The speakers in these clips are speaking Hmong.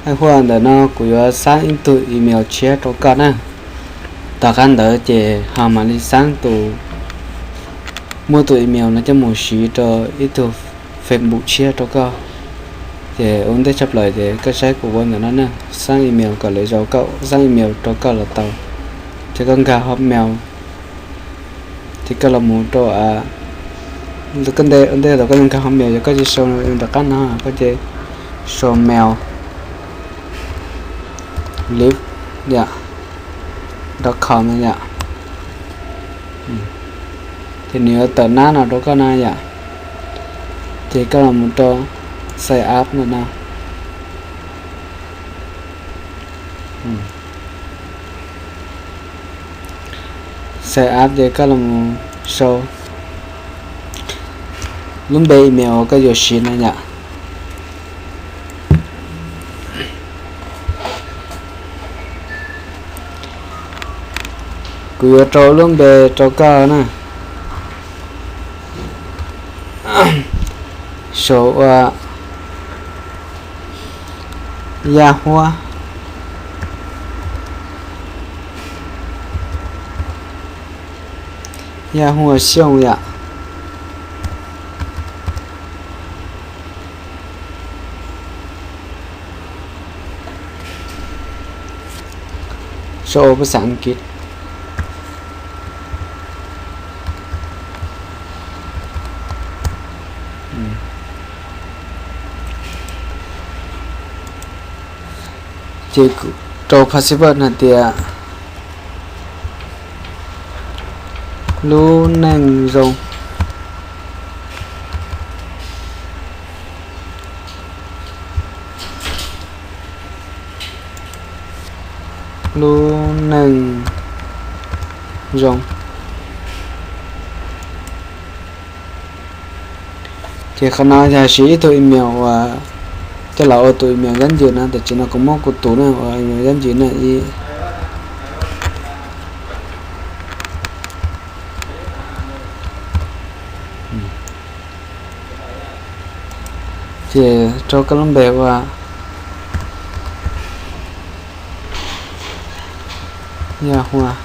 Huaj, ntawm no kuv yuav xab ib tug email tshiab rau koj na. Tom qab ntawd ces ho mam li xab tus, muab tus email no coj mus siv rau ib tug Facebook tshiab rau koj. Ces ua ntej tshaj plaws ces koj saib kuv ua ntawm no na, xab email kom lawv zov koj, xab email rau koj los tau. Ces koj nkag Hotmail, ces koj los mus rau, koj ntej, ua ntej tau koj nkag Hotmail, yog koj tsis sau rov qab no, koj ces sau mail live yom, dot com yom. Ces nws yuav tawm nab no rau koj na yom. Ces koj los mus rau sign up no na. Sign up ces koj los mus sau lub npe email uas koj yuav siv no yom. Kuv yuav rau lub npe rau koj na. Sau ua Yaj Huab, Yaj Huab Xyooj yom. Sau ua phas xas Askiv. Ces rau password hais tias lub neej zoo. Lub neej zoo. Ces qhov no yog siv ib tug email uas coj los ua tus email yaj ncwm no, tam sim no kuv muab kuv tus na ua email yaj ncwm na ib. Ces rau koj lub npe ua Yaj Huab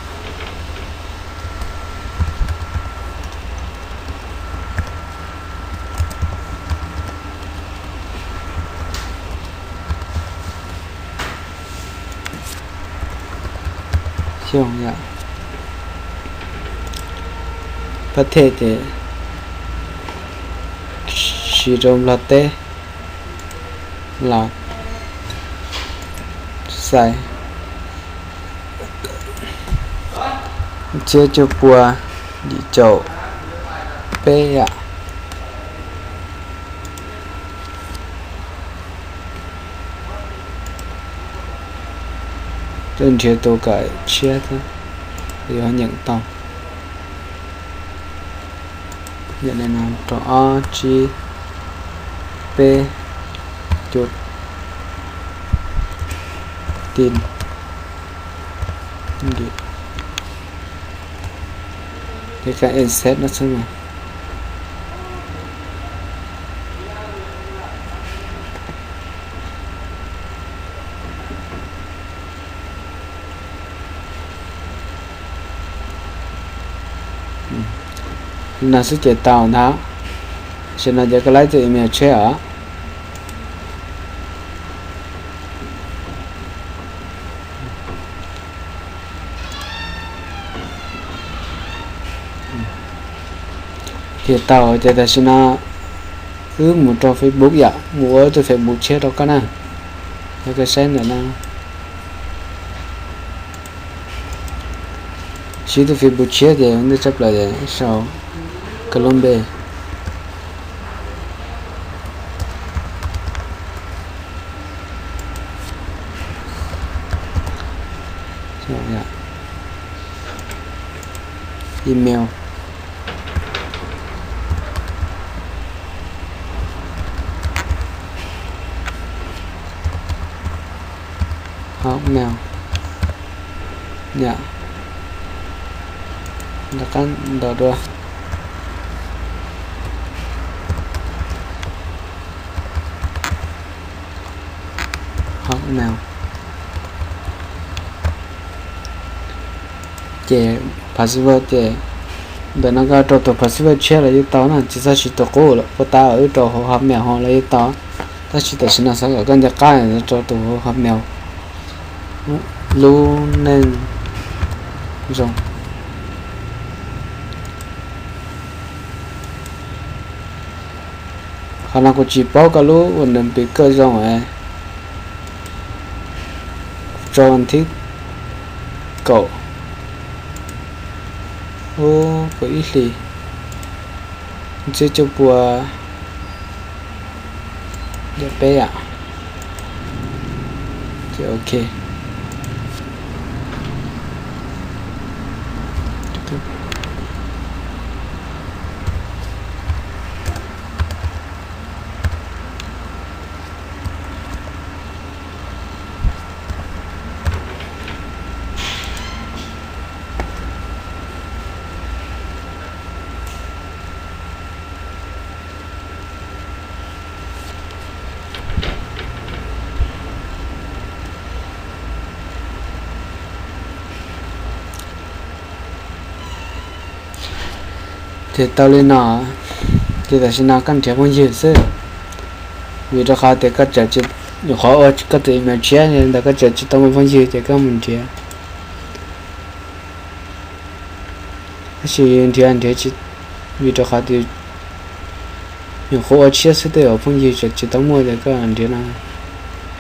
Xyooj yom. Pab thej ces siv rau Nplog teb los xais tsiab cuaj pua yim caum peb yom. Nrhiav tus kom tshiab thiab, yuav nyeem tau. Yog li no rau ob tsib peb cuaj tin, ces koj accept no xwb mas. Li no xwb ces tau ntag. Tam sim no ces koj laib tus email tshiab os. Ces tau ces tam sim no wb mus rau Facebook yom, mus ua tus Facebook tshiab rau koj na. Yog koj saib ntawm no, siv tus Facebook tshiab ces ntej tshaj plaws ces sau koj lub npe. Email. Hotmail. Yom. Rov qab ntaus dua. Ces password ces ntawm no koj rau tus password tshiab los yeej tau na, tsis txhob siv tus qub lawm, puas tas wb rau hauv Hotmail ho los yeej tau, tab sis tam sim no xav kom koj nco qab rau tus hauv Hotmail. Lub neej zoo. Qhov no kuv tsis paub koj lub ua nws npis koj zoo rau thib kaum, ub, kaum ib hlis, ntxiv cuaj pua yam peb yam. Ces ok. Ces tau li no, ces tam sim no koj nrhiav phooj ywg xwb, vim rau qhov tias koj tseem tsis, nyuam qhuav ua koj tus email tshiab ntawd koj tseem tsis tau muaj phooj ywg ces koj mus nrhiav. Tab sis nrhiav nrhiav tsis, vim rau qhov tias nyuam qhuav ua tshiab xwb tej zaum phooj ywg tseem tsis tau muaj ces koj nrhiav no,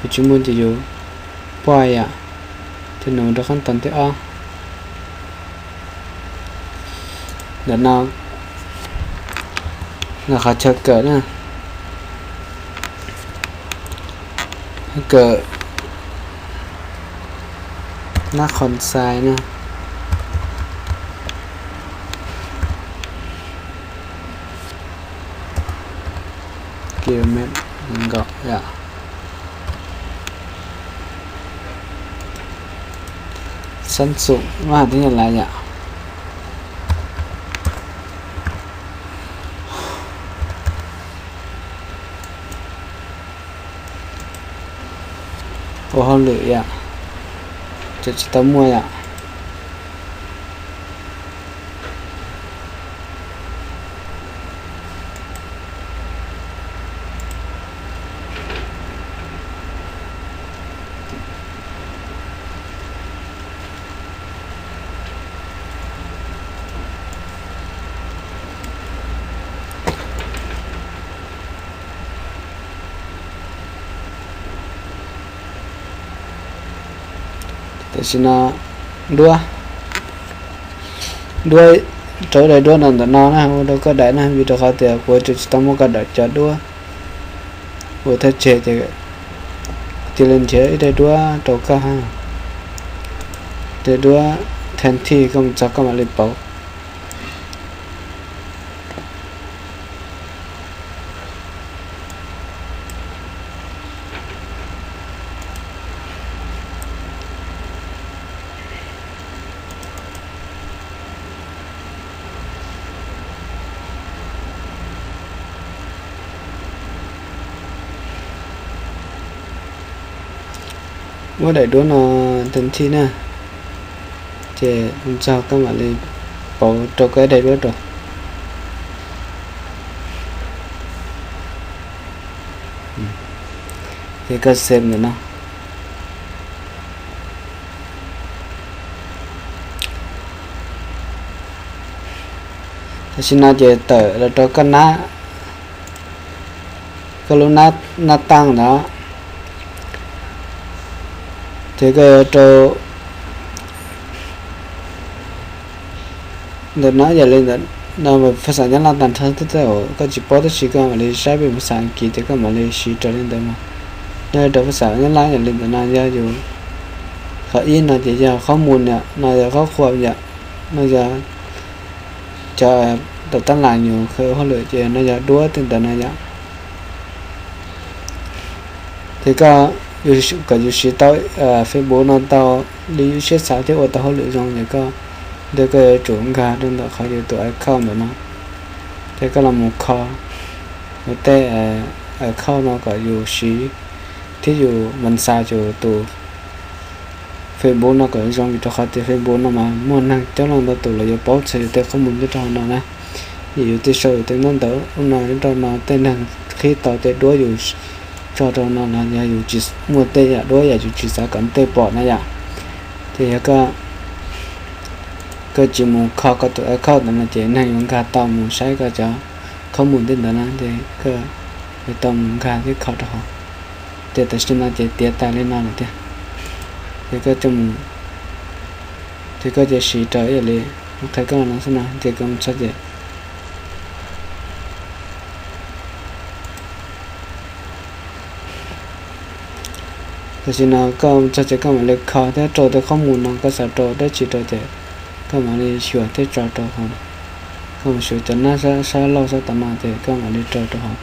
yus tsis muaj ces yus poj yam, ces nws mus rau qhov tau thib ob. Ntawm no, no qhov chaw kawm na, kawm nab qhon xais na, kilomet nkaum yom, xab xum mab hais tib nyuag lawm yom. Ua hauj lwm yom, tseem tsis tau muaj yom. Tam sim no duab, duab rau daim duab no ntawm no na, ua rau koj daim na, vim rau qhov tias kuv tseem tsis tau muab koj daim cov duab ua thawj tseg ces cia li nrhiav ib daim duab rau koj ha. Daim duab then thij koj mus txog koj mam li pauv. Muab daim duab no then thij na, ces txog koj mam li pauv rau koj ib daim duab rau. Ces koj save ntawm no. Tam sim no ces tawm los rau koj nab, koj lub nab taaj ntawd, ces koj yuav rau ntawm no yam li ntawm no, phas xas Nyab Laj tag nrho xwb, tej zaum koj tsis paub tab sis koj mam li saib pem phas xas Askiv ces koj mam li siv raws li ntawd mas. Nyob rau phas xas Nyab Laj yam li ntawm no yog yus, qhov ib no ces yog qhov mus yom, no yog qhov qhuam yom, no yog cov tawm tab las yus khaws ua hauj lwm ces no yog duab tej ntawd no yom. Ces koj, kom yus siv tau Facebook no tau li yus siab xav thiab ua tau hauj lwm zoo ces koj, ntawd koj yuav tsum nkag rau ntawm qhov yus tus account ntawm no, ces koj los mus kho yus tej account no kom yus siv thiab yus mas xa yus tus Facebook no kom zoo, vim rau qhov tias Facebook no mas muaj neeg coob leej ntau tus los yuav paub txog yus tej qhob mus nyob rau hauv no na. Yus twb sau yus tej ntaub ntawv ub no nyob rau no, tej neeg qhib tau tej duab yus tso rau no los yog yus tsis muaj tej yam duab yam yus tsis xav kom tej pom na yom. Ces yog koj tsis mus kho koj tus account ntawd no ces neeg yuav nkag tau mus saib koj cov qhob mus tej ntawd na, ces koj yuav tau mus nkag thiab kho rau hauv. Ces tam sim no ces tiav tas li no lawm tiag. Ces koj, ces koj cia siv rau ib yam li qhia koj no xwb na, ces koj mus txog ces tam sim no koj mus txog ces koj mam li kho thiab rau tej qhob mus no koj xav rau dab tsi rau ces koj mam li xyuas thiab tso rau hauv. Koj mus xyuas cov nab sab laug sab tom no ces koj mam li rau rau hauv.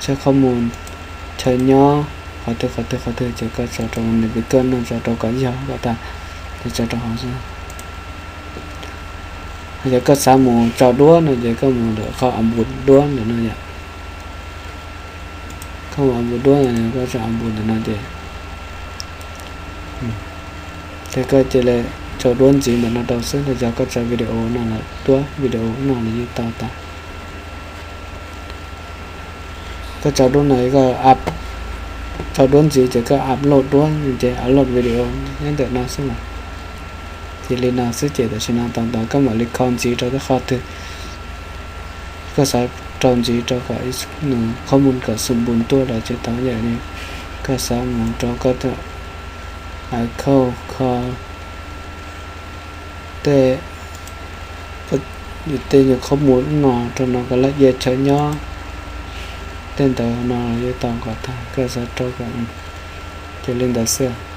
Txhiab qhob mus chaw nyob qhov twg qhov twg qhov twg ces koj tso rau nws, koj nug tso rau kom yog kom tag, ces tso rau hauv xwb. Yog koj xav mus tso duab no ces koj mus ntawm qhov a npu duab ntawm no yom. Koj mus a npu duab no, koj tso a npu ntawm no ces, ces koj cia li tso duab ntxiv ntawm no rau xwb, los yog koj tso video no los duab video no los yeej tau tas. Koj tso duab no, koj tso duab ntxiv ces koj upload duab ces upload video nyob ntawm no xwb mas. Ces li no xwb ces tam sim no tau ntawd koj mam li kho ntxiv rau tej qhov twg. Koj xav rau ntxiv rau kom nws qhob mus kom xum npu tuaj los ces tau, yam li koj xav mus rau koj tus account kho tej, tej nyuag qhob mus no rau no kom lawv cia chaw nyob tej ntawd no los yeej tau kom tag, koj xav rau kom, ces li ntawd xwb.